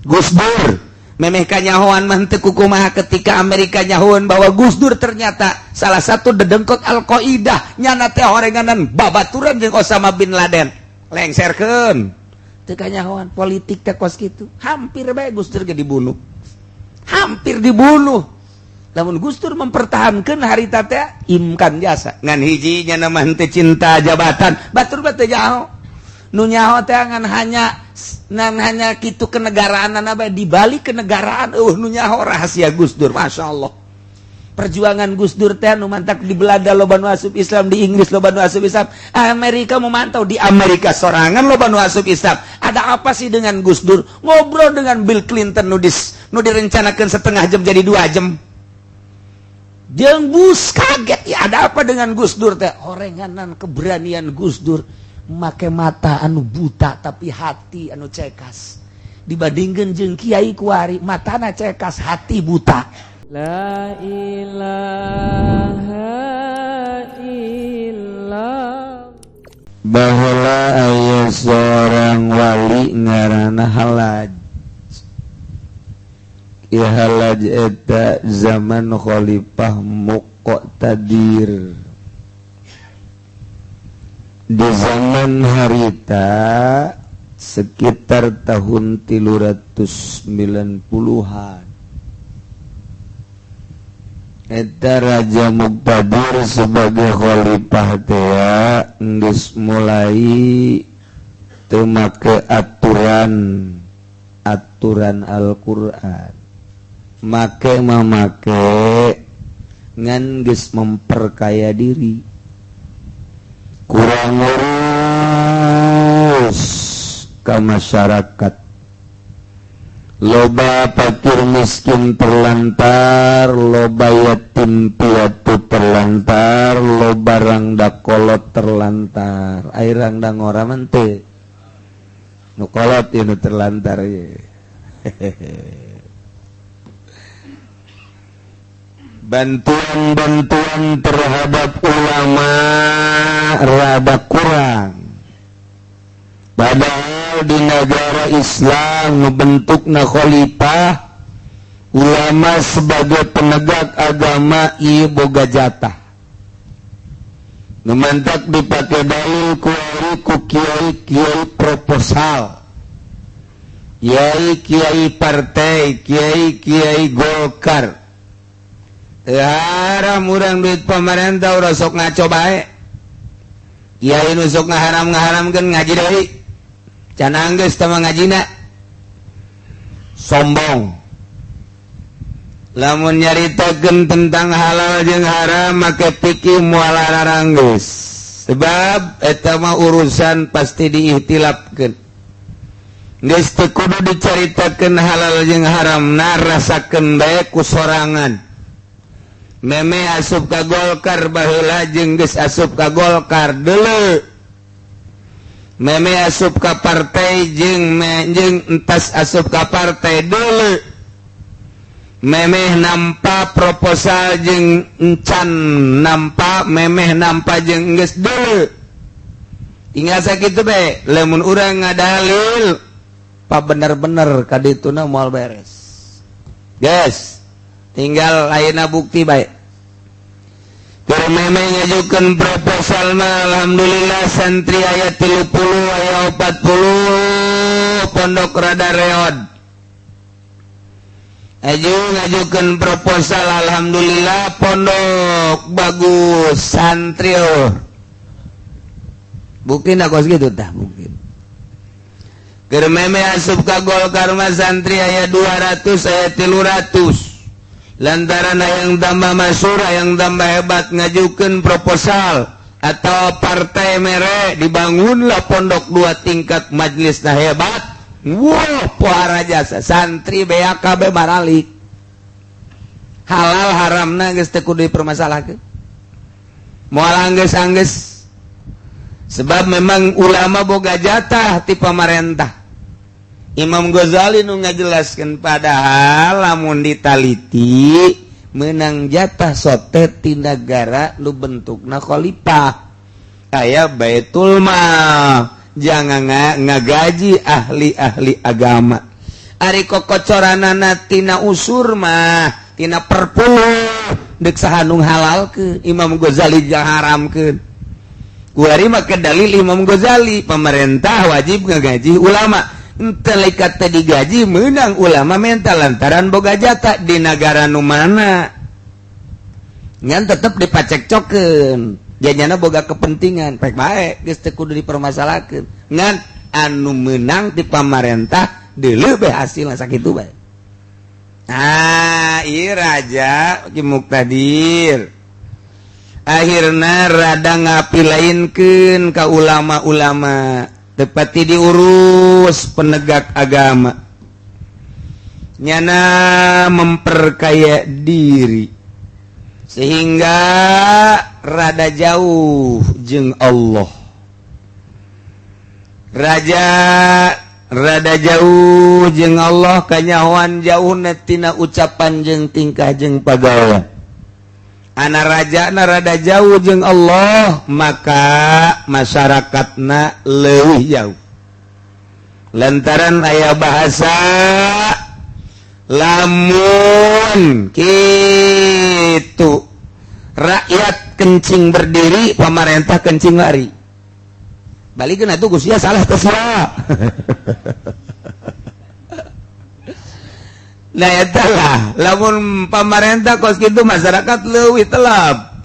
Gus Dur memeh kanyahoan mah teu kukumaha. Ketika Amerika nyahoan bahwa Gus Dur ternyata salah satu dedengkot Al-Qaidah, nyana teh horenganan babaturan jeung Osama bin Laden, lengserkeun, teu kanyahoan. Politik teh kos kitu. Hampir bae Gus Dur ge dibunuh, hampir dibunuh. Namun Gus Dur mempertahankan harita teh imkan jasa ngan hiji, nyana mah henteu cinta jabatan, batur mah teu nyaho. Nu nyaho teh ngan hanya kitu, kenegaraan apa di balik kenegaraan nu nyaho rahasia Gus Dur. Masya Allah, perjuangan Gus Dur teh nu mantak di Belanda loba nu asup Islam, di Inggris loba nu asup Islam, Amerika memantau, di Amerika sorangan loba nu asup Islam. Ada apa sih dengan Gus Dur? Ngobrol dengan Bill Clinton nu direncanakan setengah jam jadi 2 jam. Jeung Bush kaget ya, ada apa dengan Gus Dur teh? Horenganan keberanian Gus Dur make mata anu buta tapi hati anu cekas, dibandingkan jeung kiai kuari, matana cekas, hati buta. La ilaha illallah. Baheula aya seorang wali ngaranna Halaj. Ya, Halaj eta zaman Khalifah Muqtadir. Di zaman harita sekitar tahun 390-an eta Raja Muqtadir sebagai khalifah teh geus mulai teu make aturan aturan Al-Qur'an. Make mah make, ngan geus memperkaya diri, kurang ngurus ke masyarakat. Loba fakir miskin terlantar, loba yatim piatu terlantar, loba rangda kolot terlantar. Air rangda ngora mah teu, nu kolot ieu nu terlantar ye. Bantuan-bantuan terhadap ulama rada kurang, padahal di negara Islam ngebentuk na khalifah, ulama sebagai penegak agama ieu boga jatah. Nu mantak dipakai dalil kuari ku kiai kiai proposal, kiai kiai partai, kiai kiai Golkar. Teu haram urang duit pemerintah, udah sok ngaco bae. Kiai nu sok ngaharam ngaharamkeun, ngaji deui can anggeus teh mah ngajina. Sombong lamun nyaritakeun tentang halal jeung haram make fikih, moal aranggeus, sebab eta mah urusan pasti diihtilafkeun. Geus teu kudu dicaritakeun halal jeung haram na, rasakeun bae ku sorangan. Meme asup ka Golkar baheula jeung geus asup ka Golkar deuleu, meme asup ka partai jeung jeung entas asup ka partai deuleu, memeh nampa proposal jeung encan nampa, memeh nampa jeung geus deuleu. Tinggal sakitu bae. Lamun urang ngadalil pa bener-bener kadituna, moal beres. Guys, tinggal ayeuna bukti bae. Keur meme ngajukeun proposal mah, alhamdulillah santri aya 30, aya 40, pondok rada reod. Aju ngajukeun proposal, alhamdulillah pondok bagus, santri oh. Bukti kos gitu tah, mungkin. Keur meme asup ka Golkar mah santri aya 200, aya 300, lantaran yang tambah masyhur, yang tambah hebat, ngajukan proposal atau partai mere, dibangunlah pondok dua tingkat, majelis nah hebat. Wah, pohara jasa, santri BAKB baralik. Halal haramna geus teu kudu dipermasalahkeun, moal anggeus-anggeus, sebab memang ulama boga jatah ti pamarentah. Imam Ghazali nu ngajelaskan, padahal lamun ditaliti menang jatah sote ti negara lu bentukna khalifah, aya Baitul Mal, jangan ngagaji ahli-ahli agama. Ari kokocoranana tina usur mah tina perpu dek saha nu ngahalalkeun? Imam Ghazali haramkeun. Kuari make dalil Imam Ghazali, pemerintah wajib ngegaji ulama. Entelikat digaji menang ulama mental lantaran boga jata di negara nu mana ngan tetep dipacekcokeun, janyana boga kepentingan baik baik geus teu kudu dipermasalahkeun, ngan anu menang di pamarentah deuleu bae hasilna, sakitu bae. Ah, ieu raja Ki Muktadir akhirna rada ngapilainkeun ka ulama-ulama, tepati diurus penegak agama, nyana memperkaya diri sehingga rada jauh jeng Allah. Raja rada jauh jeng Allah, kanyahoan jauh tina ucapan jeng tingkah jeng pagawean. Anak raja na rada jauh jeng Allah, maka masyarakatna leuwih jauh, lantaran aya bahasa lamun gitu, rakyat kencing berdiri, pemerintah kencing lari. Balikin atuh, Gus, ya salah terserah. Nah, eta lah, lamun pamarentah kos kitu, masyarakat leuwih telap.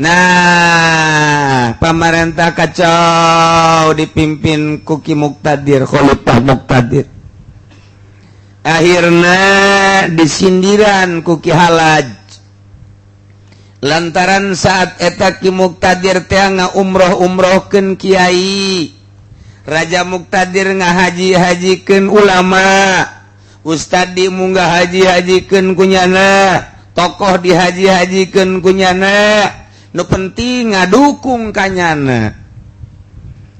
Nah, pamarentah kacau dipimpin ku Ki Muktadir, Khalifah Muktadir. Akhirna disindiran ku Ki Halaj lantaran saat eta Ki Muktadir teh ngaumroh-umrohkeun kiai, Raja Muktadir ngahaji-hajikeun ulama, Ustad di munggah haji-hajikeun kunyana, tokoh dihaji-hajikeun kunyana, nu penting ngadukung kanyana.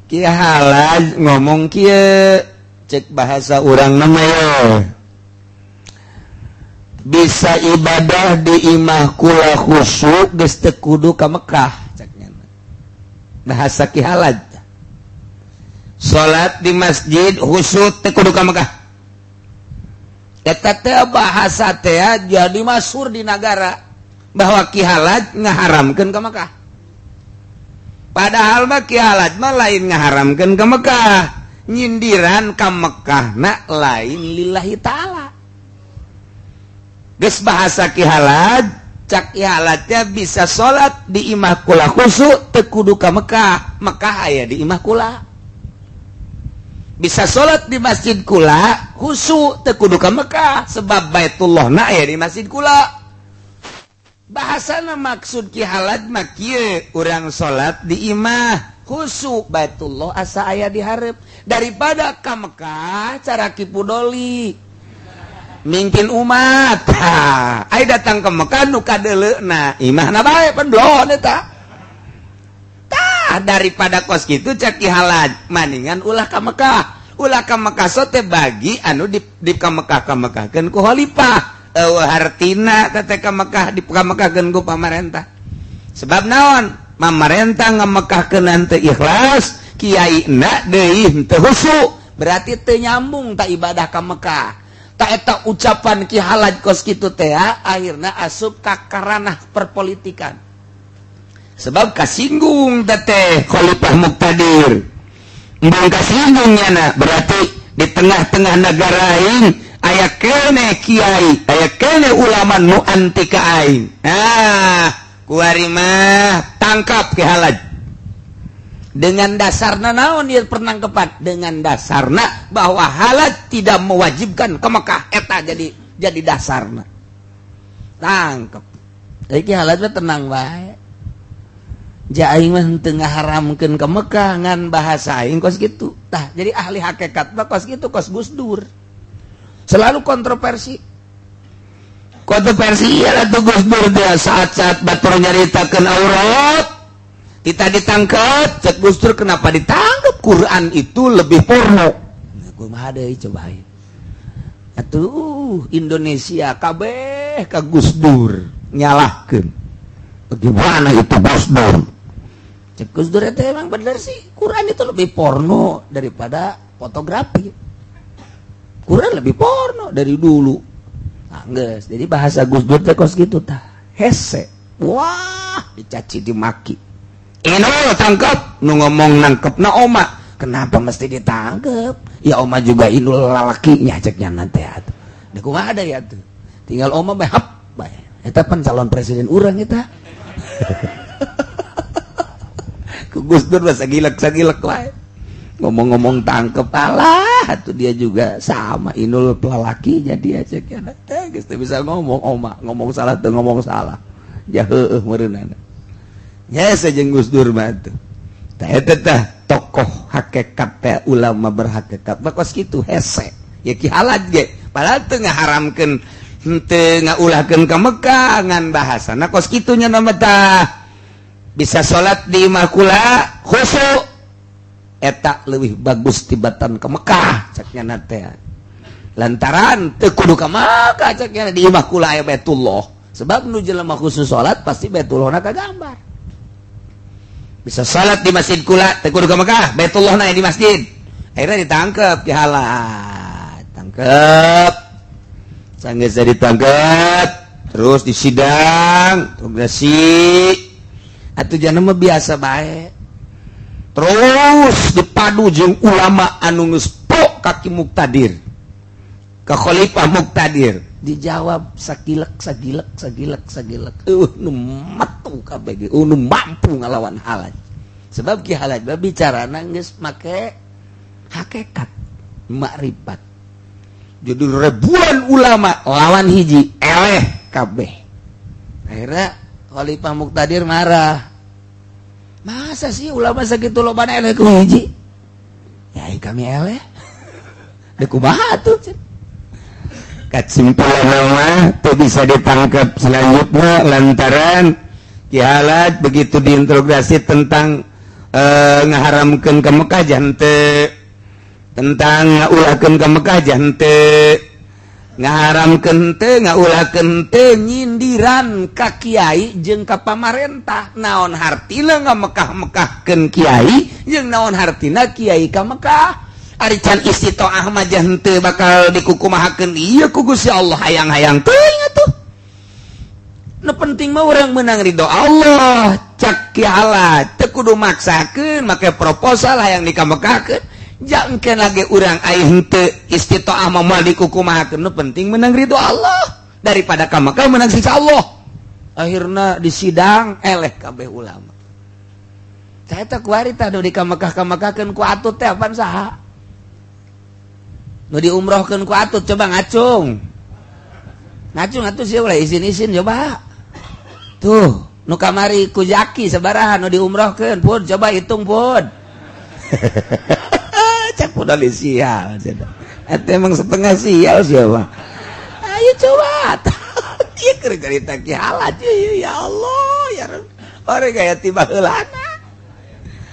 Ki Halaj ngomong kieu, cek bahasa urang namanya, bisa ibadah di imah kula khusyuk, geus teu kudu ka Mekah, cek nyana. Bahasa Ki Halaj, salat di masjid khusyuk, teu kudu ka Mekah. Eta teh bahasa teh jadi masyhur di nagara bahwa Ki Halaj ngaharamkeun ka Mekah. Padahal mah Ki Halaj mah lain ngaharamkeun ka Mekah, nyindiran ka Mekah na lain lillahi ta'ala. Geus bahasa Ki Halaj, cak Ki Halaj teh bisa salat di imah kula khusyuk, teu kudu ka Mekah, Mekah aya di imah kula. Bisa salat di masjid kula khusyuk, teu kudu ka Mekah, sebab Baitullah na aya di masjid kula. Bahasana maksud Ki Halaj mah kieu, urang salat di imah khusyuk, Baitullah asa aya di hareup, daripada ka Mekah cara Ki Pudoli mingkin umat. Ha, ai datang ke Mekah nu kadeuleuna imahna bae, pan belon eta. Tah, daripada kos kitu, cek Ki Halaj maningan ulah ka Mekah, ulah ka Mekah. Sote bagi anu di ka Mekah, ka Mekahkeun ku khalifah, eueuh hartina teh ka Mekah di ka Mekahkeun ku pamarentah. Sebab naon? Pamarentah ngamekahkeun teu ikhlas, kiai na deui teu khusyuk, berarti teu nyambung tak ibadah ka Mekah. Tak eta ucapan Ki Halaj kos kitu teh akhirna asup ka karanah perpolitikan, sebab kasinggung teteh Khalifah Muktadir. Embung kasinggung nyana, berarti di tengah-tengah negara aing aya kene kiai, aya kene ulama nu anti ka aing. Nah, kuari mah tangkap Ki Halaj. Dengan dasarna naon dia penangkepan? Dengan dasarna bahwa Halaj tidak mewajibkan ke Mekah, eta jadi dasarna tangkep. Jadi Ki Halaj mah tenang bae, ja aing mah teu ngaharamkeun ke Mekah, ngan bahasa aing kos kitu. Tah, jadi ahli hakikat mah kos kitu, kos Gus Dur, selalu kontroversi, kontroversi. Iyalah tuh Gus Dur, dia saat-saat batur nyaritakeun aurat kita ditangkap. Cek Gus Dur, kenapa ditangkap? Quran itu lebih porno. Nah, kumaha deui coba? Atuh Indonesia kabeh ka Gus Dur, nyalahkeun, bagaimana itu Gus Dur? Cek Gus Dur, itu emang bener sih, Quran itu lebih porno daripada fotografi. Quran lebih porno dari dulu. Nah, geus, jadi bahasa Gus Dur teh kos kitu tah. Hese. Wah, dicaci dimaki. Inul tangkap, nu ngomong nangkep na Oma. Kenapa mesti ditangkep? Ya Oma juga Inul lalakinya ceknya nanti atuh. Da kumaha ada ya tuh. Tinggal Oma bae hap bae. Eta pan calon presiden urang eta. Ku Gus Dur mah sagilek-sagilek wae. Ngomong-ngomong tangkep, alah tuh dia juga sama Inul lelakinya dia ceknya. Teh geus teu bisa ngomong Oma, ngomong salah teu ngomong salah. Ya heueuh meureunana. Ya jeung Gus Dur mah tuh. Tah eta tah tokoh hakikat teh, ulama berhakikat mah kos kitu hese. Ya Ki Halaj ge padahal teu ngaharamkeun, henteu ngaulahkeun ka Mekah, ngan bahasana kos kitu nya nama tah. Bisa salat di imah kula khusyuk eta leuwih bagus tibatan ke Mekah ceknya teh. Lantaran teu kudu ka Mekah ceknya, di imah kula aya Baitullah. Sebab nu jelema khusus salat pasti Baitullah na kagambar. Bisa salat di masjid kula teu kudu ka Mekah, Baitullah na di masjid. Akhirnya ditangkep Ki Halaj. Tangkep. Sanggeus ditangkep, terus disidang, interogasi. Atuh jangan mah biasa bae. Terus dipadu jeung ulama anu geus pok ka Ki Muktadir. Ka Khalifah Muktadir dijawab sagilek sagilek sagilek sagilek. Nu metu kabeh ge, nu mampu ngalawan Halaj. Sebab Ki Halaj mah bicarana geus make hakikat, makrifat. Jadi ribuan ulama lawan hiji, eleh kabeh. Akhirnya Khalifah Muktadir marah. Masa sih ulama sakitu lobana eleh ku hiji? Ya kami eleh. Deuk kumaha tuh? Kesimpulan mah tuh bisa ditangkap selanjutnya lantaran Ki Halaj begitu diinterogasi tentang ngaharamkeun ke Mekah jante, tentang ngaulahkeun ke Mekah jante, ngaharamkeun teu, ngaulahkeun teu, nyindiran ka kiai jeung ka pamarentah, naon hartina ngamekah-mekahkeun kiai jeung naon hartina kiai ka Mekah. Ari can istitoah mah henteu bakal dikukumahakeun ieu ku Gusti Allah, hayang-hayang teuing atuh. Nu penting mah urang menang ridho Allah cak Ki Halaj, teu kudu maksakeun make proposal hayang dikamekahkeun. Jangkeun lagi urang ai henteu istitoah mah moal dikukumahakeun, nu penting menang ridho Allah daripada ka Mekah menang siksa Allah. Akhirna di sidang eleh kabeh ulama. Saya teh kuari tah nu dikamekah-kamekahkeun ku atut teh apaan, saha nu diumrohkeun ku atut? Coba ngacung ngacung atuh sih, ulah izin-izin. Coba tuh nu kamari ku Jaki sabaraha nu diumrohkeun pun, coba hitung pun. Cek udah sial eta, emang setengah sial siapa. Ayo coba. Ieu keur cerita Ki Halaj, ya Allah ya Rabb. Orang gaya tiba heulana,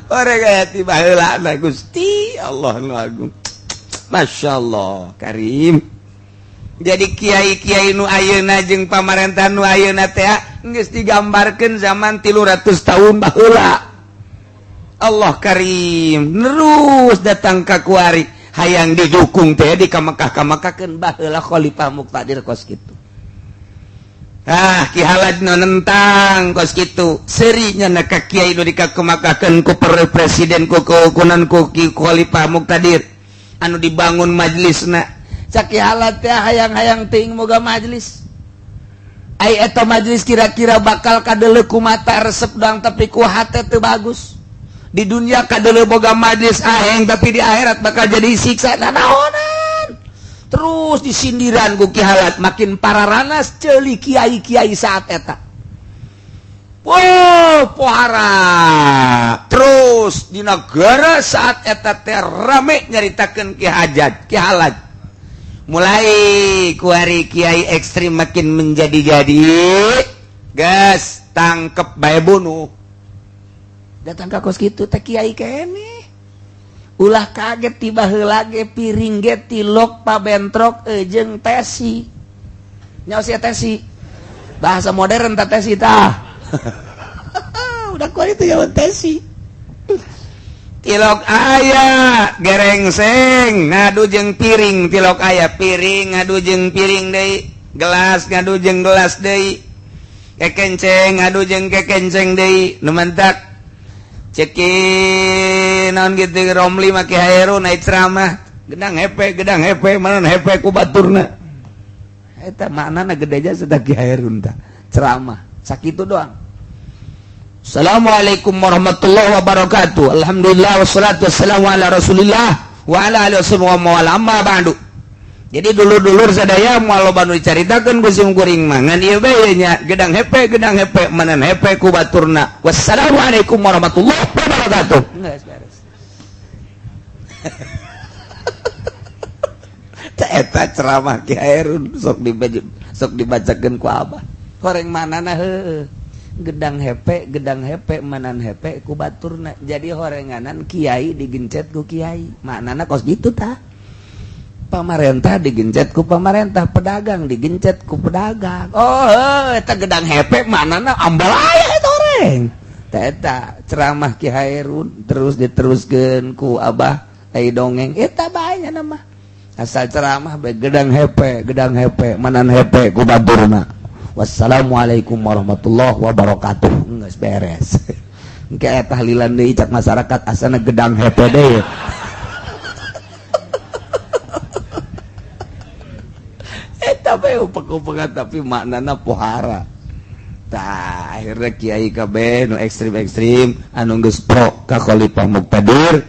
orang gaya tiba heulana. Gusti Allah nu agung, Masya Allah Karim. Jadi kiai-kiai nu ayeuna jeung pamarentah nu ayeuna teh geus digambarkeun zaman 300 tahun baheula. Allah Karim, terus datang ka kuari hayang didukung teh di ka Mekah kamakahkeun baheula Khalifah Muktadir kos kitu. Ah, Ki Halaj nu nentang kos kitu serinya na ka kiai nu dikakemakahkeun ku presiden, ku kunan ku Ki Khalifah Muktadir anu dibangun majelisna. Cak Ki Halaj teh hayang-hayang teuing moga majelis. Ai eta majelis kira-kira bakal kadeuleu ku mata resep doang, tapi ku hate teu bagus. Di dunia kadeuleu boga majelis aheng, tapi di akhirat bakal jadi siksa nanaonan. Terus disindiran ku Ki Halaj makin pararanas ceuli kiai-kiai saat eta. Wow, pohara terus di negara saat eta teh rame nyaritakeun Ki Hajat, Ki Halaj. Mulai kuari kiai ekstrim makin menjadi-jadi, gas tangkep bae, bunuh. Datang ka kos kitu teh kiai keneh. Ulah kaget tiba heula ge piring ge tilok pabentrok jeung tesi. Nyaho sia tesi? Bahasa modern tah tesi tah. Udah kuari itu ya tesi. Tilok aya gerengseng ngadu jeung piring, tilok aya piring ngadu jeung piring deui, gelas ngadu jeung gelas deui, kekenceng ngadu jeung kekenceng deui. Nu mantak ceki naon gitu, Romli make Hairun naik ceramah gedang hepe, gedang hepe, mana hepe ku baturna. Eta maknana gede aja sudah Ki Hairun tah ceramah sakitu doang. Assalamualaikum warahmatullahi wabarakatuh. Alhamdulillah wassalatu wassalamu ala Rasulillah wa ala alihi wasallam wa amma ba'du. Jadi dulur-dulur sadaya, moal loba nu dicaritakeun ku sim kuring mah, ngan ieu bae nya, gedang hepe, gedang hepe, manan hepe ku baturna. Wassalamualaikum warahmatullahi wabarakatuh. Geus beres. Eta ceramah Ki Hairun sok dibaca, sok dibacakeun ku abah. Horeng manana heueuh. Gedang hepe, gedang hepe, manan hepe ku baturna. Jadi horenganan kiai digencet ku kiai, maknana kos gitu tah. Pamarentah digencet ku pamarentah, pedagang digencet ku pedagang. Oh, eta gedang hepe maknana ambalaya eta horeng. Tah, eta ceramah Ki Hairun terus diteruskeun ku abah ai dongeng eta bae nya mah. Asal ceramah bae gedang hepe, gedang hepe, manan hepe ku baturna. Wassalamualaikum warahmatullahi wabarakatuh. Geus beres. Engke aya tahlilan deui cak masyarakat, asana gedang hepe deui. Eta bae upek-upekan, tapi maknana pohara. Tah, akhirnya kiai kabeh nu ekstrim-ekstrim anu geus pro ka Khalifah Muktadir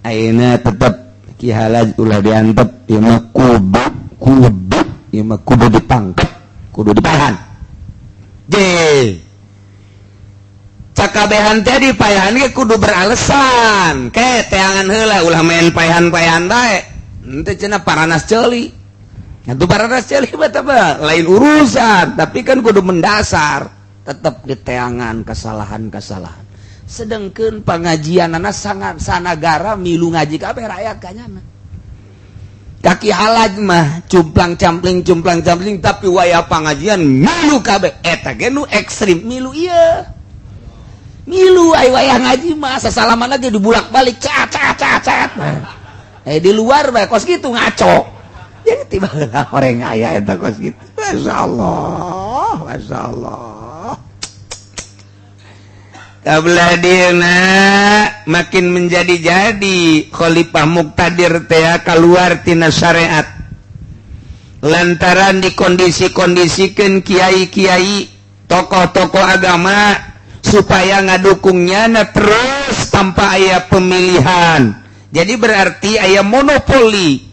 ayeuna tetep Ki Halaj ulah diantep, ieu mah kudu kudu ieu mah kudu ditangkep, kudu dipayahan. J cakabehan teh dipayahan ge kudu beralasan, ke teangan heula, ulah main payahan-payahan bae. Henteu cenah paranas ceuli. Atuh paranas ceuli mah teh lain urusan, tapi kan kudu mendasar, tetep diteangan kesalahan-kesalahan. Sedengkeun pengajianana sangat sanagara milu ngaji kabeh rakyat kanyana. Kaki Halaj mah cumplang campling cumplang campling, tapi waya pengajian milu kabeh. Eta ge nu ekstrim milu ieu. Milu ai wayah ngaji mah sasalaman lagi dibulak-balik cat cat cat cat. Eh, di luar bae kos kitu ngaco. Jadi tiba heula horeng aya eta kos kitu. Masyaallah, masyaallah. Kabelah dieuna makin menjadi-jadi Khalifah Muktadir teh keluar tina syariat lantaran dikondisi-kondisikan kiai-kiai, tokoh-tokoh agama supaya ngadukungnya na terus tanpa aya pemilihan. Jadi berarti aya monopoli.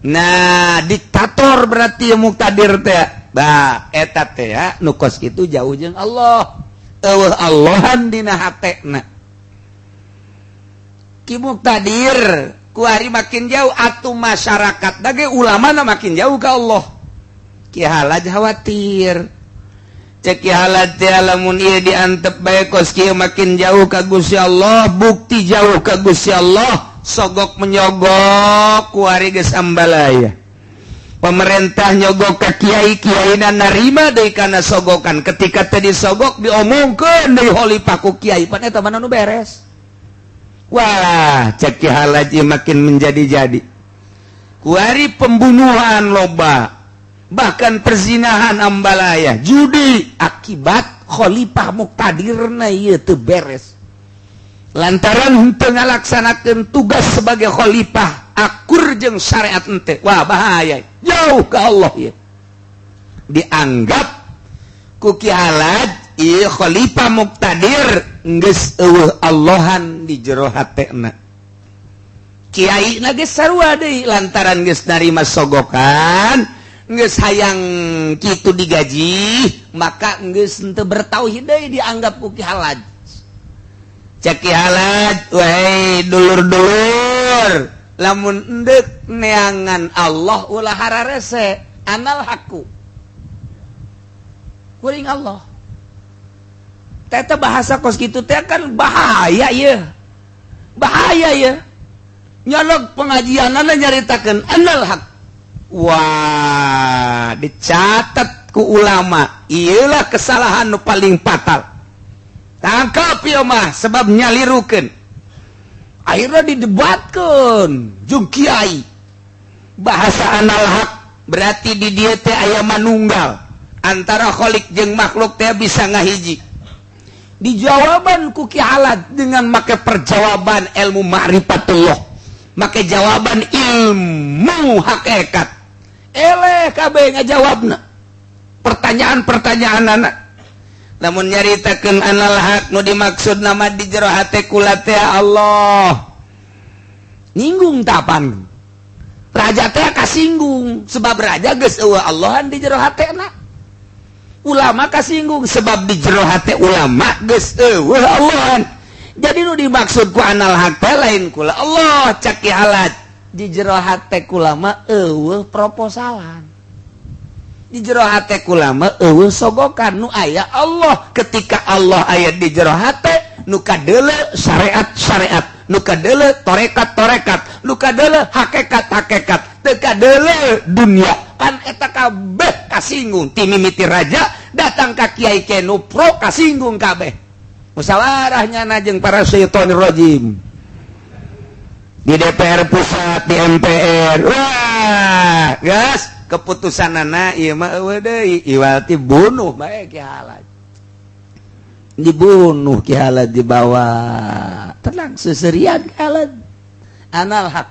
Nah, diktator berarti Muktadir teh. Bah, eta teh nu kos kitu jauh jeung Allah. Eueuh Allahan dina hatena. Ki Muktadir kuari makin jauh atuh masyarakat dage ulama na makin jauh ke Allah. Ki Halaj khawatir. Cek Ki Halaj teh lamun ieu diantep bae kos kieu makin jauh ka Gusti Allah, bukti jauh ka Gusti Allah, sogok menyogok kuari geus ambalaya. Pemerintah nyogok ka kiai, kiaina narima deui kana sogokan. Ketika teh disogok diomongkeun deui khalifah ku kiai, pan eta mana nu beres. Wah, cek Ki Halaj makin menjadi-jadi. Kuari pembunuhan loba, bahkan perzinahan ambalaya, judi akibat khalifah Muktadirna ieu teu beres. Lantaran henteu ngalaksanakeun tugas sebagai khalifah akur jeung syariat henteu. Wah, bahaya. Jauh ke Allah ieu. Dianggap ku Ki Halaj ieu khalifah Muktadir geus eueuh Allahan di jero hatena. Kiai na geus sarua deui lantaran geus narima sogokan, geus hayang kitu digaji, maka geus henteu bertauhid deui dianggap ku Ki Halaj. Cek Ki Halaj, wahai dulur-dulur, lamun endek neangan Allah ulah hararese, anal haku. Kuring Allah. Teta bahasa kos kitu teh kan bahaya ieu. Bahaya ieu. Nyalog pengajianana nyaritakeun anal hak. Wah, dicatat ku ulama, ieulah kesalahan nu paling fatal. Tangkap ieu mah sebab nyalirukeun. Akhirnya didebatkan jeung kiai bahasa anal haq, berarti di dieu teh aya manunggal antara kholik jeung makhluk teh bisa ngahiji. Dijawaban ku Ki Hallaj dengan make perjawaban ilmu ma'rifatullah, make jawaban ilmu hakikat. Eleh kabeh ngajawabna pertanyaan-pertanyaan anak. Namun nyaritakeun anal haq, nu dimaksud nama di jero hate kula teh Allah, nyinggung tapan raja teh kasinggung, sebab raja geus euweuh Allahan di jero hatena. Ulama kasinggung, sebab di jero hate ulama geus euweuh Allahan. Jadi nu dimaksud ku anal haq teh lain kula Allah. Cak Ki Hallaj, di jero hate kula mah euweuh proposalan, di jero hate kula mah euweuh sogokan, nu aya Allah. Ketika Allah aya di jero hate, nu kadeuleu syariat syariat, nu kadeuleu torekat torekat, nu kadeuleu hakikat hakikat, teu kadeuleu dunia. Pan eta kabeh kasinggung, ti mimiti raja datang ka kiai nu pro kasinggung kabeh. Musyawarahnya jeung para syaitonir rajim di DPR pusat, di MPR. Wah, gas keputusan anak ieu mah euweuh deui, iwati bunuh bae Ki Hallaj. Dibunuh Ki Hallaj, dibawa. Tenang, seserian Ki Hallaj. Anal haq,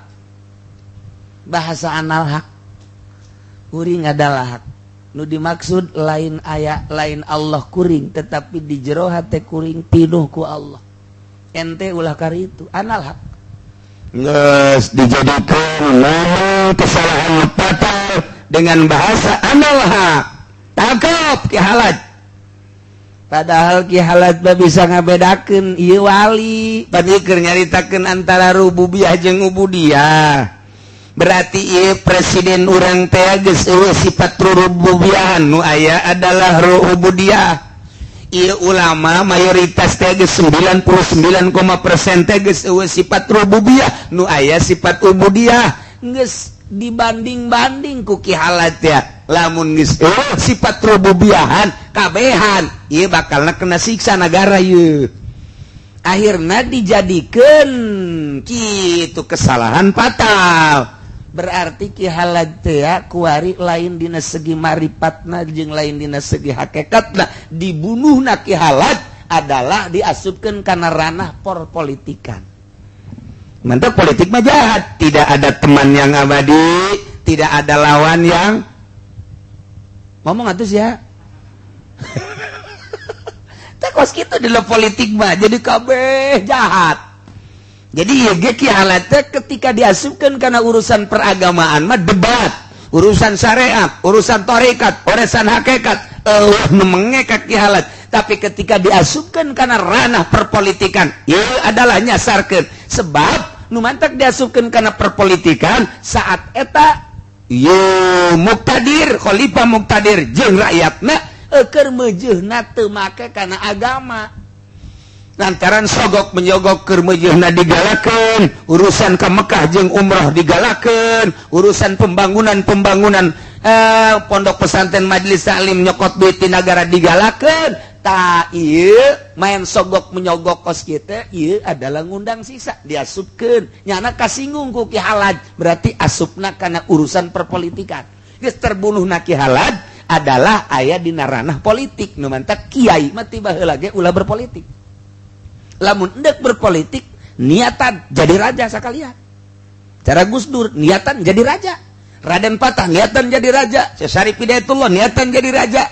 bahasa anal haq, kuring adalah hak. Nu dimaksud lain aya, lain Allah kuring, tetapi di jero hate kuring pinuh ku Allah. Ente ulah kari itu anal haq. Geus dijadikan ngomong kesalahan fatal dengan bahasa anal haq. Tangkap Ki Hallaj. Padahal Ki Hallaj mah bisa ngabedakeun ieu wali. Tadi keur nyaritakeun antara rububiyah jeung ubudiyah. Berarti ieu presiden urang teh geus euweuh sifat rububiyahan, nu aya adalah ubudiyah. Ieu ulama mayoritas teh geus 99% teh geus euweuh sifat rububiyah, nu aya sifat ubudiyah. Geus dibanding-banding ku Ki Hallaj ya. Lamun geus euweuh sifat rububiyahan kabehan, ieu bakalna kena siksa negara ieu. Akhirnya dijadikan kitu kesalahan fatal. Berarti Ki Hallaj teh kuari lain dina segi maripatna jeung lain dina segi hakikatna. Dibunuhna Ki Hallaj adalah diasupkeun kana ranah perpolitikan. Mantap, politik mah jahat, tidak ada teman yang abadi, tidak ada lawan yang ngomong atuh ya. Teh kos kitu di politik mah, jadi kabeh jahat. Jadi ya Ki Hallaj teh ketika diasupkan karena urusan peragamaan mah debat, urusan syariat, urusan torekat, urusan hakikat, nu mengekak Ki Hallaj. Tapi ketika diasupkan karena ranah perpolitikan, ya adalah nyasarkeun. Sebab nu mantak diasupkan karena perpolitikan saat eta yo muktadir, khalifah muktadir jeung rakyatna keur meujeuhna teu make kana agama, lantaran sogok menyogok keur meujeuhna digalakeun, urusan ke Mekah jeung umroh digalakeun, urusan pembangunan-pembangunan pondok pesantren, majelis taklim, nyokot duit di negara digalakeun. Tak ieu main sogok menyogok kos kita, ieu adalah ngundang siksa. Diasupkeun nyana kasinggung ku Ki Hallaj, berarti asupna kana urusan perpolitikan. Geus terbunuh na Ki Hallaj adalah aya dina ranah politik. Nu mantak kiai mah tiba heula ge ulah berpolitik. Lamun endek berpolitik, niatan jadi raja sekalian. Cara Gus Dur niatan jadi raja, Raden Patah niatan jadi raja, Syarif Hidayatullah niatan jadi raja,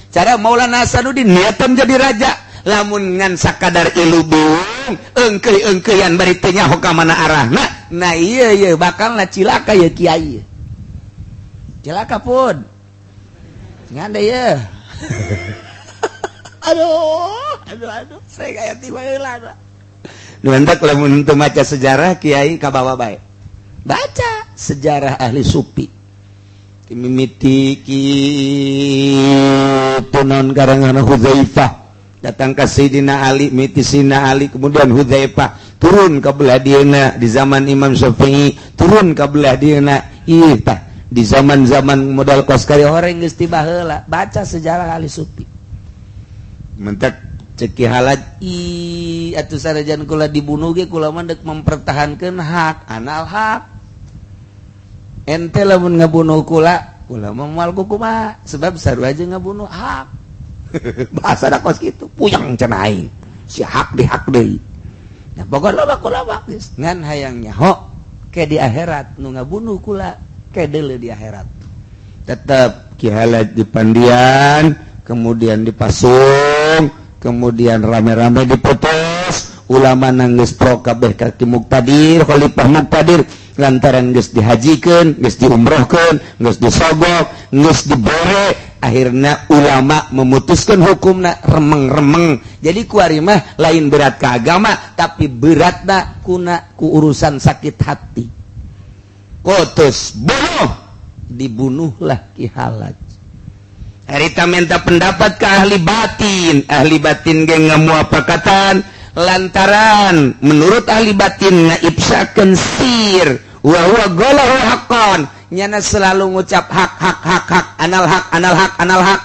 cara Maulana Hasanuddin niatan jadi raja. Lamun ngan sakadar ilubung engkei-engkeian bari teu nyaho ka mana arahna, nah iya iya bakal na cilaka ya kiai, cilaka pun ngade ya. Aduh, aduh, aduh, saya kayak tiba heula. Mantap, lamun teu maca sejarah kiai kabawa bae. Baca sejarah ahli sufi. Mimiti ki non karangan Hudzaifah datang ke Sayyidina Ali, miti Sayyidina Ali, kemudian Hudzaifah turun ke belah dieuna di zaman Imam Syafi'i, turun ke belah dieuna. Ih tah di zaman-zaman modal kos kari orang geus tiba heula. Baca sejarah ahli sufi. Mentek. Cek Ki Halaj, "Ih, atuh sanajan kula dibunuh ge kula mah deuk mempertahankeun hak, anal hak. Ente lamun ngabunuh kula, kula mah moal kumaha, sebab sarua aja ngabunuh hak." Bahasa da kos kitu, puyeng cenah aing. Si hak di hak deui. Nah, pokokna loba kula mah geus ngan hayang nyaho ke di akhirat nu ngabunuh kula ke deuleu di akhirat. Tetep Ki Halaj dipandian, kemudian dipasung, kemudian rame-rame diputus. Ulama nangis pro kabeh ka Ki Muktadir, Khalifah Muktadir, lantaran geus dihajikeun, geus diumrohkeun, geus disogok, geus dibere. Akhirnya ulama memutuskan hukumna remeng-remeng. Jadi kuari mah lain berat ke agama, tapi beratna kuna ku urusan sakit hati. Kotus bunuh, dibunuhlah Ki Halaj. Harita minta pendapat ke ahli batin, ahli batin ge ngamuapakatan lantaran menurut ahli batin ngaibsakeun sir wa huwa qalahu haqqan, nyana selalu ngucap hak, hak, hak, hak, anal hak, anal hak, anal hak.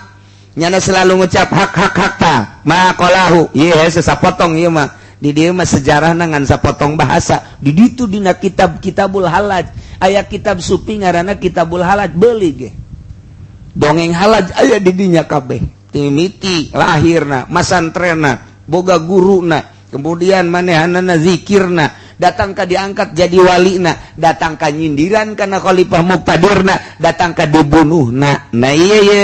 Nyana selalu ngucap hak, hak, hak. Ta ma qalahu ieu sesapotong ieu mah. Di dieu mah sejarah ngan sapotong bahasa. Di ditu dina kitab Kitabul Halaj, aya kitab sufi ngaranna Kitabul Halaj, beuli ge dongeng Halaj aya di dinya kabeh, timiti lahirna, masantrena, boga guruna, kemudian manehanana, zikirna, datang ka diangkat jadi walina, datang ka nyindiran karena khalifah Muktadirna, datang ka dibunuhna. Nah, iya iya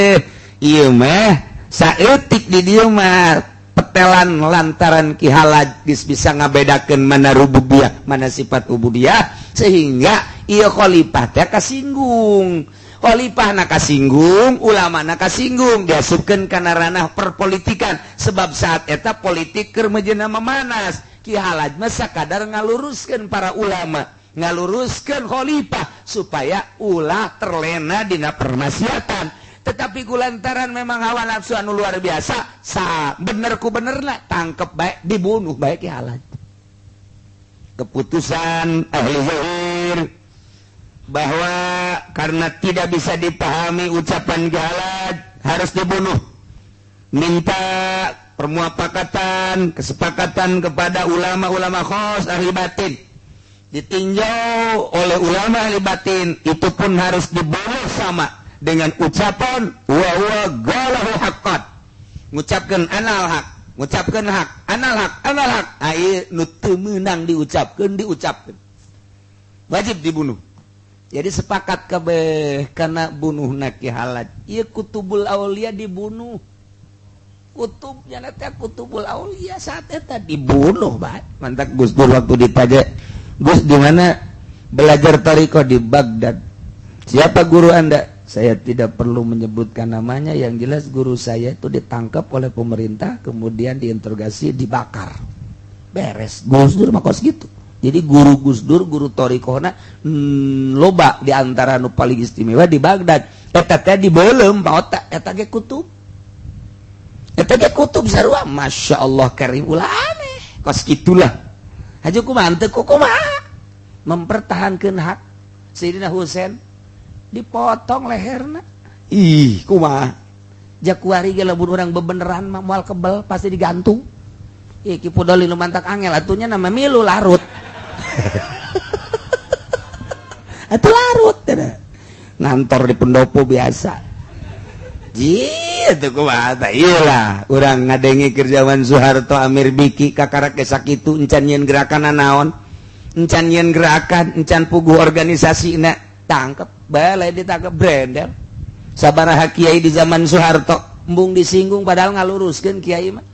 iya mah saeutik di dieu mah petelan lantaran Ki Halaj geus bisa ngabedakeun mana rububiyah, mana sifat ubudiyah, sehingga ieu khalifah teh kasinggung, khalifah na kasinggung, ulama na kasinggung, diasupkeun kana ranah perpolitikan, sebab saat eta politik keur mejeuna memanas. Ki Halaj mah sakadar ngaluruskeun para ulama, ngaluruskeun khalifah supaya ulah terlena dina permaksiatan. Tetapi kulantaran memang hawa nafsu anu luar biasa, sa bener ku bener lah, tangkep baik, dibunuh baik Ki Halaj. Keputusan ahli zahir bahwa karena tidak bisa dipahami ucapan Ki Halaj, harus dibunuh. Minta permuafakatan, kesepakatan kepada ulama-ulama khos ahli batin. Ditinjau oleh ulama ahli batin, itu pun harus dibunuh sama dengan ucapan wa huwa qalahu haqqan, ngucapkeun anal hak, ngucapkeun hak, anal hak, anal hak. Ai nu teu meunang diucapkeun, diucapkeun, wajib dibunuh. Jadi sepakat kabeh karena bunuh Ki Halaj. Ieu Kutubul Aulia dibunuh, kutubnya teh Kutubul Aulia saat eta dibunuh bae. Mantak Gus Dur waktu ditanya, "Gus, di mana belajar thoriqoh?" "Di Baghdad." "Siapa guru Anda?" "Saya tidak perlu menyebutkan namanya, yang jelas guru saya itu ditangkap oleh pemerintah, kemudian diinterogasi, dibakar." Beres. Gus Dur mah kos gitu. Jadi guru Gus Dur, guru thoriqohna loba, di antara nu paling istimewa di Baghdad. Eta teh dibeuleum pa otak, eta ge kutub. Eta ge kutub sarua. Masya Allah karim, ulah aneh. Kos gitulah. Haju kumaha teu kumaha mempertahankan hak. Sayyidina Husain dipotong leherna. Ih, kumaha? Jakuari ge lamun urang bebeneran mah moal kebel, pasti digantung. Ih, Ki Pudoli nu mantak angel atunya nama milu larut. Atuh larut cenah. Ngantor di pendopo biasa. Ji, atuh kumaha tah? Ieu lah urang ngadengi keur zaman Soeharto, Amir Biki kakarak ge sakitu, encan nyieun gerakan naon. Encan nyieun gerakan, encan puguh organisasina, tangkep balai, ditangkep brandel. Sabaraha kiai di zaman Soeharto embung disinggung, padahal ngaluruskeun kiai mah.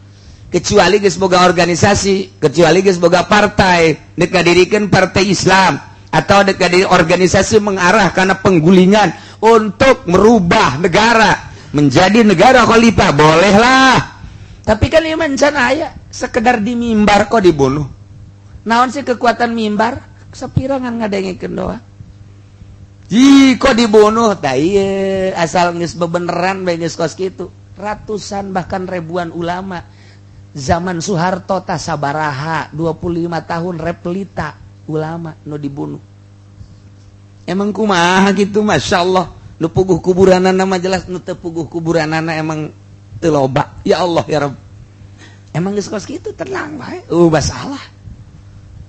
Kecuali geus boga organisasi, kecuali geus boga partai, dek ngadirikeun partai Islam atau dek diri organisasi mengarah karena penggulingan untuk merubah negara menjadi negara khalifah, bolehlah. Tapi kan ieu mah can aya, sekedar di mimbar kok dibunuh. Naon sih kekuatan mimbar? Sapirangan ngadengekeun doa. Ih, kok dibunuh? Tah ieu asal geus bebeneran bae geus kos kitu. Ratusan bahkan ribuan ulama zaman Soeharto tah sabaraha, 25 tahun replita ulama nu dibunuh. Emang kumaha gitu, Masya Allah. Nu puguh kuburanana mah jelas, nu teu puguh kuburanana emang teu loba. Ya Allah ya Rabb. Emang geus kos kitu, tenang bae, masalah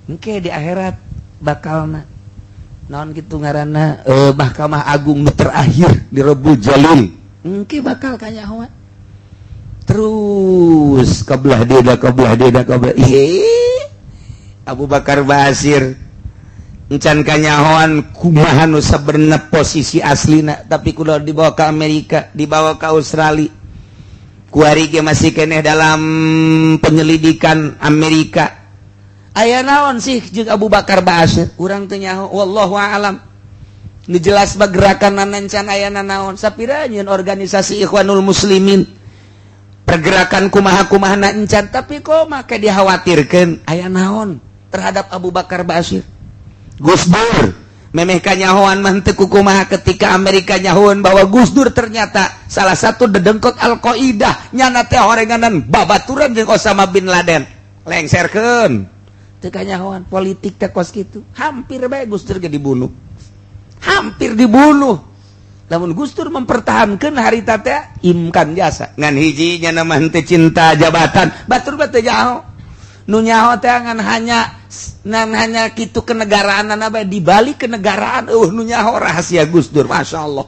engke di akhirat bakalna naon kitu ngaranna, Mahkamah Agung nu terakhir di Rebul Jalil engke bakal kanyahoan terus kebelah dia dah, kebelah dia dah, kebelah. Ih, Abu Bakar Basir encan kanyahoan kumaha nu sabenerna posisi aslina, tapi kudu dibawa ke Amerika, dibawa ke Australia. Kuari ge masih keneh dalam penyelidikan Amerika. Aya naon sih jeung Abu Bakar Basir, urang teu nyaho, wallahu a'lam. Nu jelas mah gerakan encan aya naon, sapira nyieun organisasi Ikhwanul Muslimin, pergerakan kumaha-kumaha encan, tapi kok make dikhawatirkeun aya naon terhadap Abu Bakar Basir. Gus Dur memeh kanyahoan mah teu kumaha ketika Amerika nyahoan bahwa Gus Dur ternyata salah satu dedengkot Al-Qaidah, nyana teh horenganan babaturan jeung Osama bin Laden, lengserkeun. Teu kanyahoan politik teh kos kitu. Hampir bae Gus Dur ge dibunuh, hampir dibunuh. Lamun Gus Dur mempertahankan harita teh imkan jasa ngan hiji, nyana mah henteu cinta jabatan, batur mah teu nyaho. Nu nyaho teh ngan hanya nan hanya kitu kenegaraan bae. Di balik kenegaraan nu nyaho rahasia Gus Dur. Masya Allah,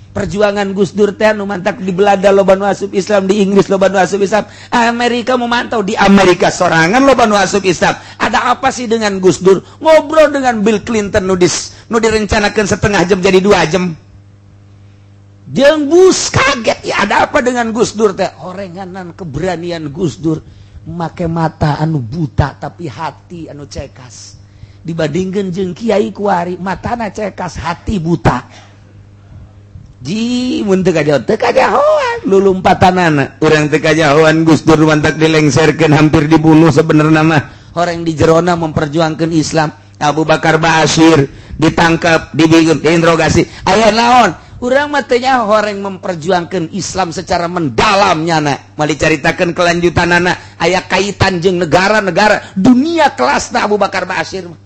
perjuangan Gus Dur teh nu mantak di Belanda loba nu asup Islam, di Inggris loba nu asup Islam, Amerika memantau, di Amerika sorangan loba nu asup Islam. Ada apa sih dengan Gus Dur? Ngobrol dengan Bill Clinton nu direncanakan setengah jam jadi 2 jam. Jeung Bush kaget ya, ada apa dengan Gus Dur teh? Orenganan keberanian Gus Dur make mata anu buta tapi hati anu cekas, dibandingkan jeung kiai kuari matana cekas, hati buta. Ji mun teu kajahoan, teu kajahoan lulumpatanana urang teu kajahoan. Gus Dur mantak dilengserkeun, hampir dibunuh. Sebenarnya mah orang di jerona memperjuangkan Islam. Abu Bakar Basir ditangkap, dibikin diinterogasi, aya naon? Urang mah teu nyaho. Orang memperjuangkan Islam secara mendalam, nyana mau diceritakan kelanjutan anak aya kaitan jeung negara-negara dunia kelasna Abu Bakar Basir mah.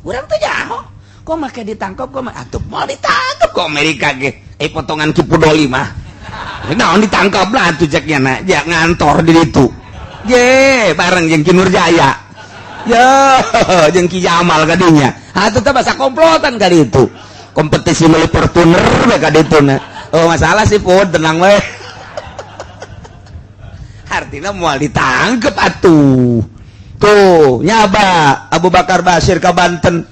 Urang teu nyaho kok make ditangkap, kok atuh mau ditangkap kok Amerika ge potongan Ki Pudoli mah naon ditangkap lah atuh, cek nyana ja ngantor di ditu ge bareng jeung Ki Nurjaya ya, jeung Ki Jamal kadinya atuh teh, bahasa komplotan kali itu, kompetisi meuli Fortuner we ka ditu na. Oh, masalah sih pun tenang we, artinya moal ditangkep atuh. Tuh nyaba Abu Bakar Basir ke Banten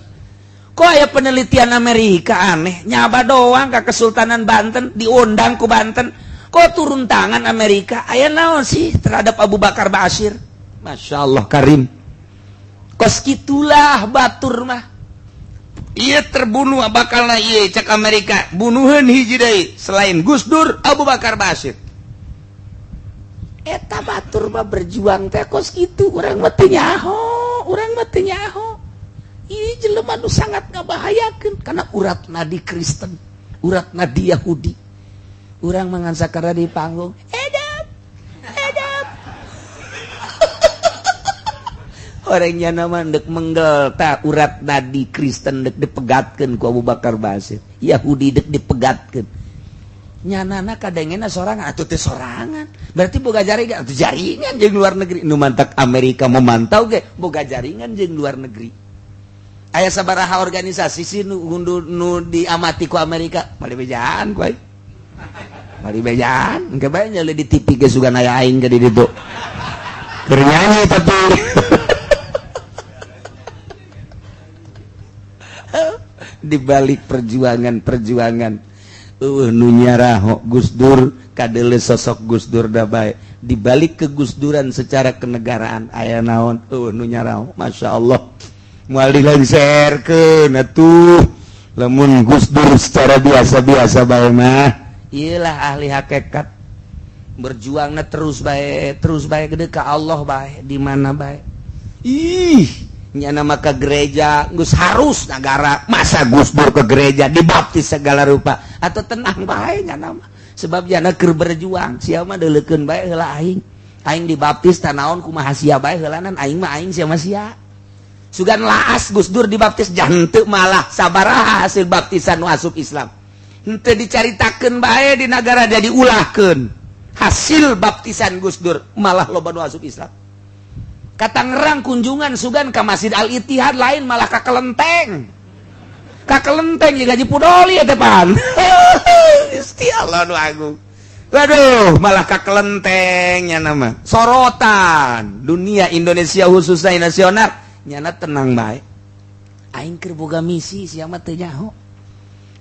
kok aya penelitian Amerika, aneh. Nyaba doang ke Kesultanan Banten, diundang ke Banten, kok turun tangan Amerika? Aya naon sih terhadap Abu Bakar Basir? Masya Allah Karim, kos gitulah batur mah. Iya, terbunuh bakal na iya cek Amerika bunuhan hiji deui selain Gus Dur, Abu Bakar Basir. Eta batur mah berjuang teh kos kitu. Urang mah teu nyaho, urang mah teu nyaho. Ini jelema nu sangat ngabahayakeun karena urat nadi Kristen, urat nadi Yahudi. Urang mangan sakara di panggung edap edap. Orangnya nama dek menggel tak urat nadi Kristen dek dipegatkan ku Abu Bakar Basir, Yahudi dek dipegatkan. Nyanana kadangena sorangan atau teh sorangan, berarti boga jaringan atau jaringan jeung luar negeri. Nu mantak Amerika memantau ge boga jaringan jeung luar negeri. Aya sabaraha organisasi sih nu diamati ku Amerika? Bali bejaan ku aing, bali bejaan. Engke bae nyele di TV ge sugan aya aing ke di ditu keur nyanyi, tapi di balik perjuangan-perjuangan nu nyaraho Gus Dur kadele sosok Gus Dur da bae. Di balik kegusduran secara kenegaraan aya naon? Nu nyaraho. Masya Allah, moal dilengserkeun atuh lamun Gus Dur secara biasa-biasa bae mah. Iyalah, ahli hakikat berjuangna terus bae, terus bae gede ka Allah bae, di mana bae. Ih, nyana maka gereja geus harus negara. Masa Gus Dur ke gereja dibaptis segala rupa atau tenang bae nyana mah, sebab nyana keur berjuang. Sia mah deuleukeun bae heula aing, aing dibaptis tanaon kumaha sia bae heulanan, aing mah aing, sia mah sia. Sugan laas Gus Dur dibaptis janteu malah sabaraha hasil baptisan nu asup Islam henteu dicaritakeun bae di negara, jadi ulahkeun. Hasil baptisan Gus Dur malah loba nu asup Islam. Ka Tangerang kunjungan sugan ke Masjid Al Ittihad, lain malah ka kelenteng. Ka kelenteng juga Haji Pudoli ya pan. Gusti Allah nu agung. Waduh, malah ka kelentengnya nama. Sorotan dunia Indonesia khususnya nasional nyana tenang bae. Aing keur boga misi, sia mah teu nyaho.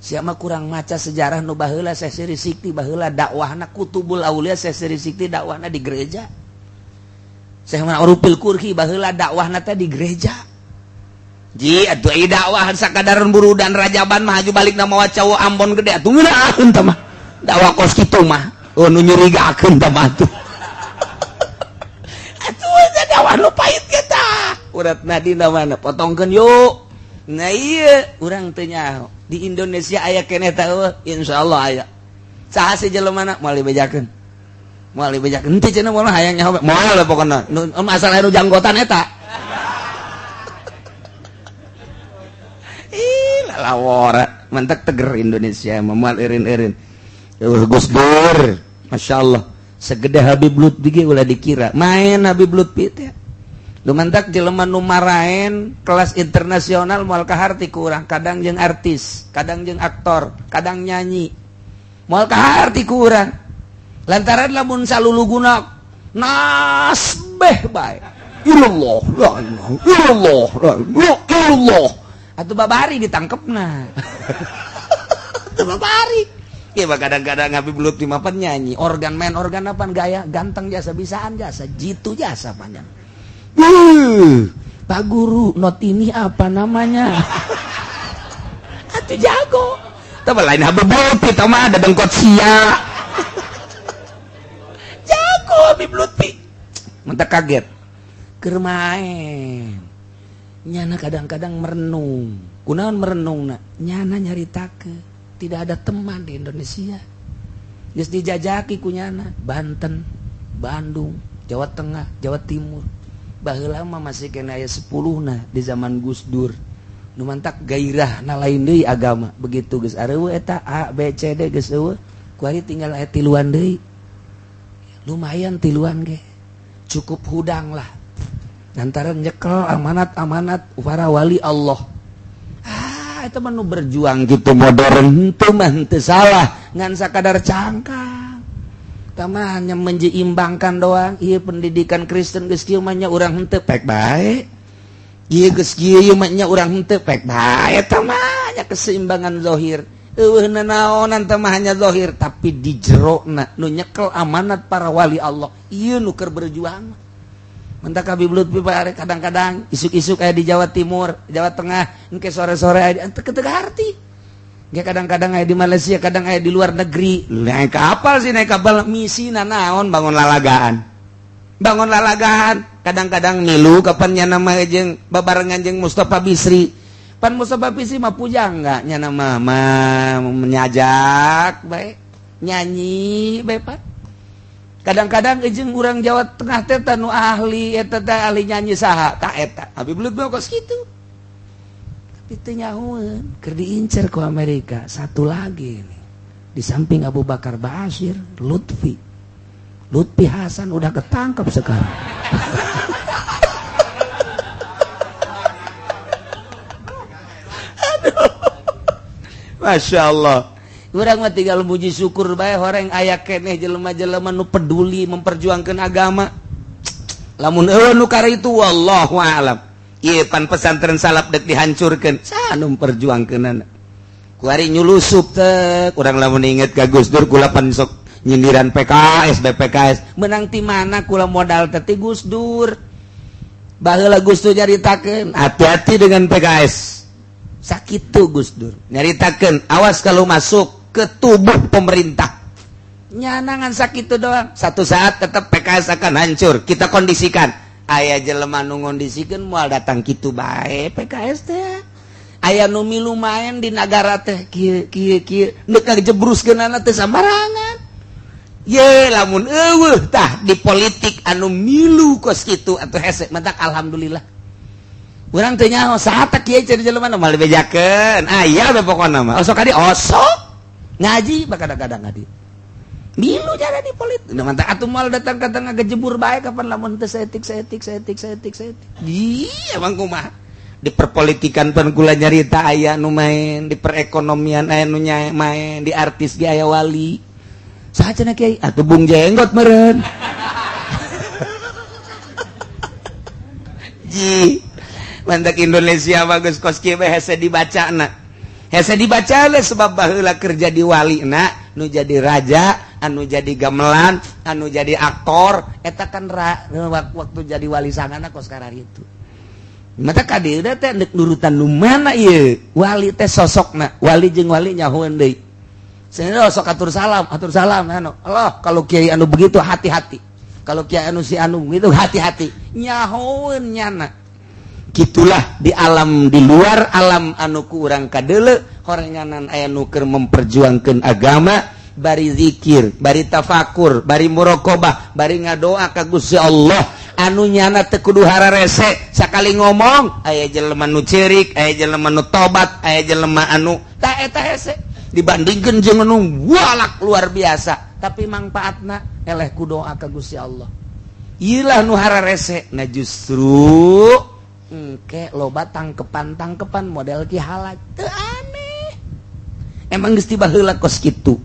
Sia mah kurang maca sejarah nu baheula. Syekh Siri Sikti baheula dakwahna Kutubul Aulia, Syekh Siri Sikti dakwahna di gereja. Syekh Ma'rufil Kurhi baheula dakwahna teh di gereja. Ji atuh ieu dakwah sakadar buru dan rajaban mah haju balik na mawa cowok Ambon gede atuh ngeunaheun tah mah. Dakwah kos kitu mah. Oh, nu nyurigakeun tah mah atuh. Atuh dakwah nu pahit kita. Uratna dina mana potongkeun yuk. Nah iya, urang teu nyaho. Di Indonesia aya keneh tah eueuh, insyaallah aya. Saha sih jelemana moal dibejakeun. Moal dibejakeun. Henteu cenah moal hayang nyaho, moal pokona. Nu masalah nu janggotan eta. Ih, lalawora. Mantak teger Indonesia moal eureun-eureun. Eueuh Gus Dur, masyaallah. Segede Habib Lutfi ge ulah dikira. Main Habib Lutfi teh. Lumantak jelema nu maraen kelas internasional moal kaharti ku urang, kadang jeung artis, kadang jeung aktor, kadang nyanyi. Moal kaharti ku urang. Lantaran lamun saluluguna nasbeh bae. Ilallah, la ilaha illallah, la ilaha illallah. Atuh babari ditangkepna. Atuh babari. Ya kadang-kadang Habib Lutfi mah nyanyi, organ main organ apa gaya ganteng jasa bisaan jasa, jitu jasa panjang. Pak Guru, not ini apa namanya? Atuh jago. Tapi lain Habib Lutfi, tau mah ada dengkot sia. Jago Habib Lutfi. Mentak kaget. Keur main. Nyana kadang-kadang merenung. Kunaon merenung na? Nyana nyaritakeun tidak ada teman di Indonesia. Geus dijajaki ku nyana Banten, Bandung, Jawa Tengah, Jawa Timur. Baheula mah masih kena aya 10 nah di zaman Gus Dur. Nu mantak gairah na lain deui agama. Begitu geus areueuh eta A B C D geus eueuh, kuari tinggal aya tiluan deui. Lumayan tiluan ge. Cukup hudang lah. Lantaran nyekel amanat-amanat para wali Allah. Ah, eta mah nu berjuang gitu modern henteu mah henteu salah, ngan sakadar cangkang. Tama hanya menyeimbangkan doang. Iya pendidikan Kristen geus kieu mah nya urang henteu pek bae. Ieu geus kieu ieu mah nya urang henteu pek bae. Eta mah nya keseimbangan zahir. Eueuh nanaonan teh mah hanya zahir, tapi di jerona nu nyekel amanat para wali Allah. Ieu nu keur berjuang. Mentak Habib Lutfi kadang-kadang isuk-isuk aya di Jawa Timur, Jawa Tengah, engke sore-sore aya di teu harti. Ya kadang-kadang aya di Malaysia, kadang aya di luar negeri. Naik kapal sih, naik kapal misi naon bangun lalagaan. Bangun lalagaan, kadang-kadang milu kapan nya nama jeung babarengan jeung Mustafa Bisri. Pan Mustafa Bisri mah pujangga nya nama mah menyajak bae, nyanyi bae pan. Kadang-kadang jeung urang Jawa Tengah teh nu ahli eta teh ahli nyanyi saha tah eta. Habib Lutfi kos kitu. Tapi teu nyahoeun, keur diincer ku Amerika. Satu lagi nih. Di samping Abu Bakar Ba'asyir, Lutfi. Lutfi Hasan udah ketangkep sekarang. Aduh. Masya Allah. Urang mah tinggal muji syukur bae horeng aya keneh jelema-jelema nu peduli memperjuangkan agama. Lamun eueuh nu kara itu wallahu a'lam. Ieu pan pesantren salaf dek dihancurkeun, saha nu memperjuangkeunana? Kuari nyulusup teh, urang lamun inget ka Gus Dur kula pan sok nyindiran PKS, BPKS. Menang ti mana kula modal teh ti Gus Dur. Baheula Gus Dur nyaritakeun, hati-hati dengan PKS. Sakitu Gus Dur nyaritakeun, awas kalau masuk ke tubuh pemerintah. Nyanangan sakitu doang. Satu saat tetap PKS akan hancur. Kita kondisikan. Aya jelema nu ngondisikeun moal datang kitu bae PKS teh. Aya nu milu main di nagara teh kieu kieu kieu neuk ngajebruskeunana teh sambarangan. Ye lamun eueuh tah di politik anu milu kos kitu atuh hese mentak alhamdulillah. Urang teu nyaho saha teh kieu jadi jelema nu moal dibejakeun. Aya we pokona mah. Osok kadi osok. Ngaji bah kadang-kadang ngaji. Milu jadi di politik. Nah, mantap atuh moal datang ka tengah gejebur bae kapan lamun teu saeutik saeutik saeutik saeutik saeutik. Iya, emang kumaha? Di perpolitikan pan kula nyarita aya nu main, di perekonomian aya nu main, di artis ge aya wali. Saha cenah, Kiai? Atuh Bung Jenggot meureun. Ji. Mantak Indonesia bagus kos kieu bae hese dibacana. Hese dibaca sebab baheula kerja di wali na nu jadi raja, anu jadi gamelan, anu jadi aktor, eta kan waktu jadi wali sangana kos itu. Mata kadieu teh ndek nurutan nu mana ieu? Wali teh sosokna, wali jeung wali nyahoeun deui. Cenah sok atur salam anu. Allah, kalau kiai anu begitu hati-hati. Kalau kiai anu si anu begitu hati-hati. Nyahoeun nyana. Gitulah di alam, di luar alam anu ku urang kadeuleu, horenganan aya nu keur memperjuangkeun agama bari zikir, bari tafakur, bari muraqabah, bari ngadoa ka Gusti Allah, anu nyana teu kudu hararese sakali ngomong aya jelema nu ceurik, aya jelema nu tobat, aya jelema anu ta eta hese dibandingkeun jeung anu walak luar biasa, tapi mangpaatna eleh ku doa ka Gusti Allah. Ieu nu hararese. Nah, justru engke loba tangkepan-tangkepan model Ki Halaj teu aneh, emang geus ti baheula kos kitu,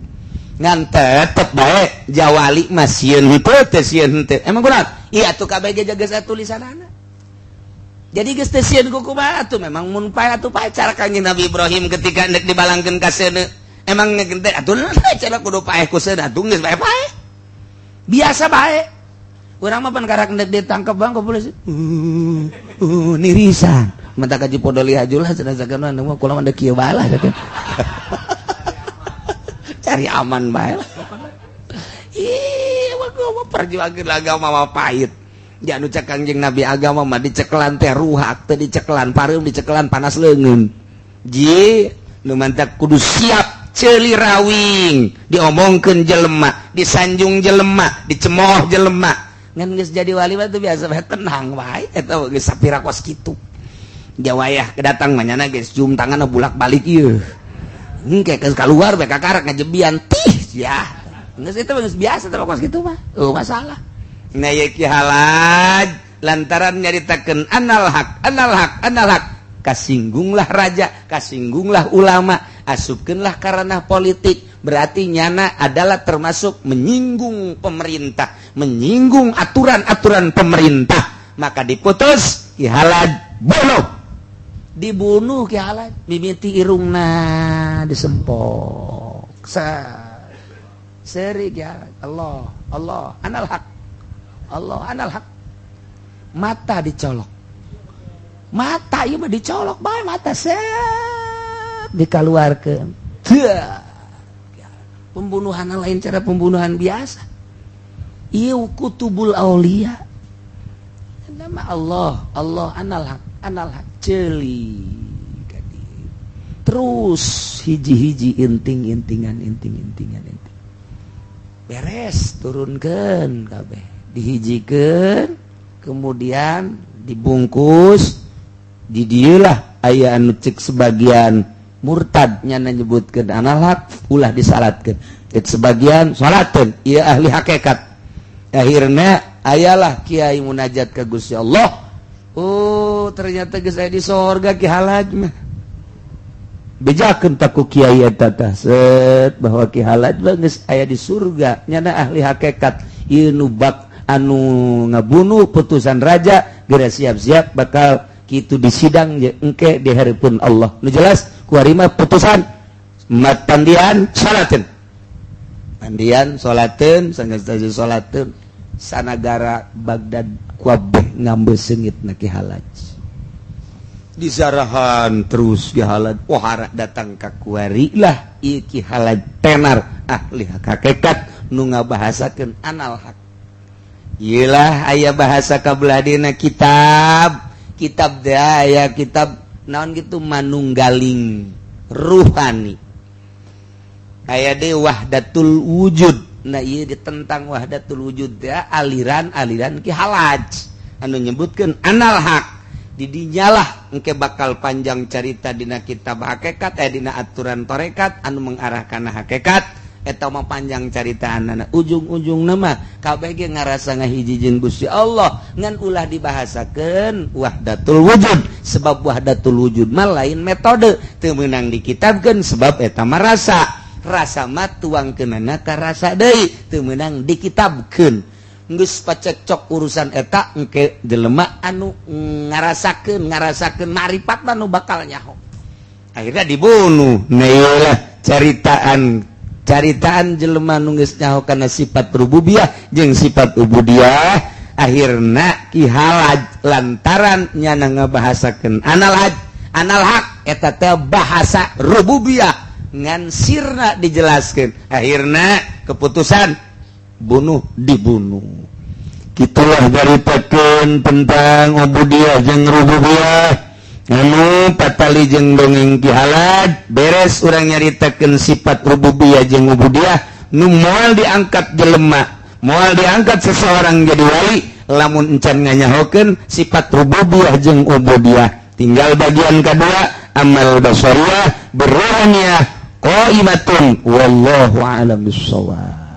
ngan tetep bae jawali mah sieun henteu teh, sieun henteu. Emang kunaon? Iya atuh kabeh ge geus tulisanana, jadi geus teu sieun ku kumaha atuh. Memang mun pae atuh pae, cara Kanjeng Nabi Ibrahim ketika ndek dibalangkeun ka seuneu, emang ngegente atuh cara kudu paeh ku seuneu atuh, geus bae paeh biasa bae. Urang mah pan karak ndek ditangkep bang ku polisi, nirisan mata kaji podoli hajulah cenah, sagana mah kula mah kieu bae lah, cari aman bae lah. Ih, mah perjuangan agama mah pahit. Ya nu cek Kangjeng Nabi, agama mah dicekelan teh ruhak, teu dicekelan pareum, dicekelan panas leungeun. Ji, nu mantak kudu siap ceuli rawing, diomongkeun jelema, disanjung jelema, dicemooh jelema. Ngan geus jadi wali mah teu biasa bae, tenang wae, eta geus sapira kos kitu. Jawayah kedatang mah nyana geus jum tanganna bulak-balik ieu. Engke geus keluar bae kakarak ngajebian tih ya. Geus itu geus biasa teh kos kitu mah. Oh, masalah. Nah, ye Ki Halaj lantaran nyaritakeun anal haq, anal haq, anal haq, kasinggunglah raja, kasinggunglah ulama, asupkeunlah karena politik. Berarti nyana adalah termasuk menyinggung pemerintah, menyinggung aturan-aturan pemerintah. Maka diputus Ki Halaj bunuh. Dibunuh Ki Halaj, mimiti irungna disempok. Seri Ki Halaj. Allah, Allah, anal haq. Allah, anal haq. Mata dicolok. Mata ieu mah dicolok bae mata, set dikaluarkeun. Pembunuhan lain cara pembunuhan biasa. Ieu kutubul aulia. Nama Allah, Allah, anal haq, anal haq, ceuli. Terus hiji-hiji inting-intingan, inting-intingan, inting. Beres turunkan kabeh, dihijikeun, kemudian dibungkus, didieulah aya anu cek sebagian murtad nyana nyebutkeun anal haq ulah disalatkeun, cek sebagian salatkeun, ieu ahli hakikat. Akhirnya ayalah kiai munajat ke Gusti Allah, oh ternyata geus aya di sorga Ki Halaj mah. Bejakeun taku kiai eta tah set bahwa Ki Halaj mah geus aya di surga, nyana ahli hakikat. Ieu nu bak anu ngabunuh putusan raja geura siap-siap bakal kitu disidang engke di hareupeun Allah. Nu jelas kuari mah putusan mat pandian salateun, mandian salateun, sanggeus salateun, sanagara Baghdad kuabeh ngambil seungit na Ki Halaj, disarahan terus Ki Halaj. Pohara datang ka kuari lah ieu Ki Halaj tenar ahli hakikat nu ngabahasakeun anal haq. Iyalah aya bahasa kabeladina kitab kitab aya kitab naon gitu, manunggaling ruhani, aya de wahdatul wujud. Nah, ieu tentang wahdatul wujud ya, aliran-aliran Ki Halaj anu nyebutkeun anal haq didinyalah. Engke bakal panjang carita dina kitab hakikat, dina aturan torekat anu mengarahkan hakikat. Eta mah panjang caritaan. Ujung-ujung nama kabeh ge ngarasa ngahiji jeung Gusti Allah, ngan ulah dibahasakeun wahdatul wujud, sebab wahdatul wujud mah lain metode, teu meunang dikitabkeun, sebab eta mah rasa. Rasa mah tuangkeunana ka rasa deui, teu meunang dikitabkeun. Geus pacekcok urusan eta. Engke jelema anu ngarasakeun ngarasakeun marifat mah nu bakal nyaho. Akhirnya dibunuh. Nah, caritaan caritaan jelema nu geus nyaho kana sifat rububiyah jeung sifat ubudiyah. Akhirna Ki Halaj lantaran nyana ngabahasakeun anal haj, anal haq, eta teh bahasa rububiyah ngan sirna dijelaskeun. Akhirna keputusan bunuh, dibunuh. Gitulah caritakeun tentang ubudiyah jeung rububiyah anu patali jeung dongeng Ki Halaj. Beres urang nyaritakeun sifat rububiyah jeung ubudiyah nu moal diangkat jelema, moal diangkat seseorang jadi wali lamun encan nganyahokeun sifat rububiyah jeung ubudiyah. Tinggal bagian kedua, amal basariyah birruhaniyah qaimatun. Wallahu a'lam bissawab.